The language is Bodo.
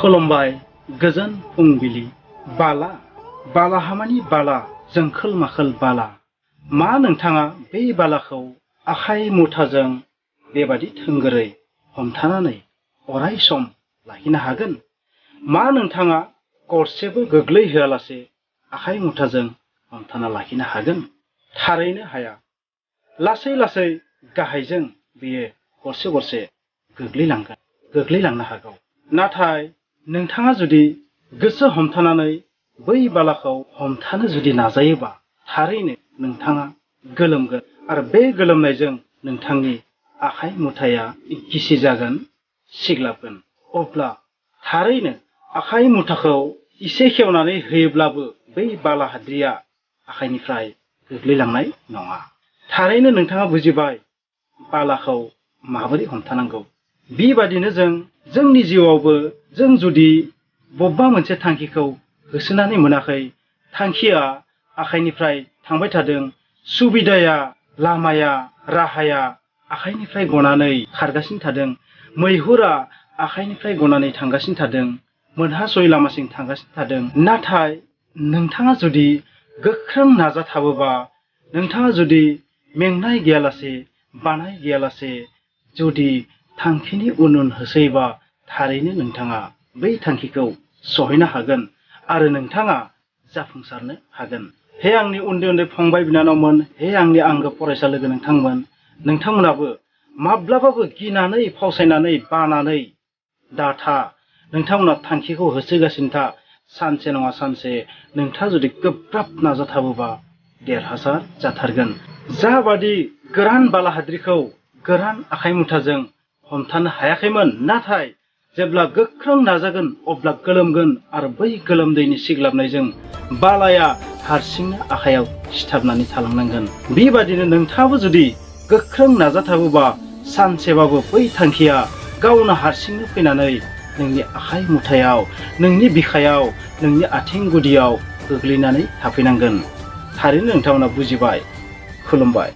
खुलुमबाय गोजोन फुंबिलि। बाला बालाहामानि बाला जोंखोल माखोल बाला। मा नोंथाङा बे बालाखौ आखाइ मुथाजों बेबादि थोंगोरै हमथानानै अराय सम लाखिनो हागोन? मा नोंथाङा गरसेबो गोग्लैहोआलासे आखाइ मुथाजों हमथाना लाखिनो हागोन? थारैनो हाया। लासै लासै गाहायजों बेयो गरसे गरसे गोग्लैलांनो हागौ। नाथाय नोंथाङा जुदि गोसो हमथानानै बै बालाखौ हमथानो जुदि नाजायोबा थारैनो नोंथाङा गोलोमगोन आरो बे गोलोमनायजों नोंथांनि आखाइ मुथाया गिसि जागोन, सिग्लाबगोन। अब्ला थारैनो आखाइ मुथाखौ एसे खेवनानै होयोब्लाबो बै बाला हाद्रिया आखाइनिफ्राय गोग्लैलांनाय नङा। थारैनो नोंथाङा बुजिबाय बालाखौ माबोरै हमथानांगौ। बेबादिनो जोंनि जिउआवबो जों जुदि बबेबा मोनसे थांखिखौ होसोनानै मोनाखै, थांखिया आखाइनिफ्राय थांबाय थादों, सुबिदाया, लामाया, राहाया आखाइनिफ्राय गनानै खारगासिनो थादों, मैहुरा आखाइनिफ्राय गनानै थांगासिनो थादों, मोनहासयै लामासिम थांगासिनो थादों। नाथाय नोंथाङा जुदि गोख्रों नाजाथाबोबा, नोंथाङा जुदि मेंनाय गैयालासे, बानाय गैयालासे जुदि थांखिनि उन उन होसोयोबा थारैनो नोंथाङा बै थांखिखौ सहैनो हागोन आरो नोंथाङा जाफुंसारनो हागोन। हे आंनि उन्दै उन्दै फंबाय बिनानावमोन, हे आंनि आंगो फरायसा लोगो नोंथांमोनाबो माब्लाबाबो गिनानै फावसायनानै बानानै दाथा। नोंथांमोना थांखिखौ होसोगासिनो था। सानसे नङा सानसे नोंथाङा जुदि गोब्राब नाजाथाबोबा देरहासार जाथारगोन। जाबादि गोरान बालाहाद्रिखौ गोरान आखाइ मुथाजों हमथानो हायाखैमोन, नाथाय जेब्ला गोख्रों नाजागोन अब्ला गोलोमगोन आरो बै गोलोमदैनि सिग्लाबनायजों बालाया हारसिंनो आखाइयाव सिथाबनानै थालांनांगोन। बेबादिनो नोंथाङाबो जुदि गोख्रों नाजाथाबोबा सानसेबाबो बै थांखिया गावनो हारसिंनो फैनानै नोंनि आखाइ मुथायाव, नोंनि बिखायाव, नोंनि आथिं गुदियाव गोग्लैनानै थाफैनांगोन। थारैनो नोंथांमोना बुजिबाय। खुलुमबाय।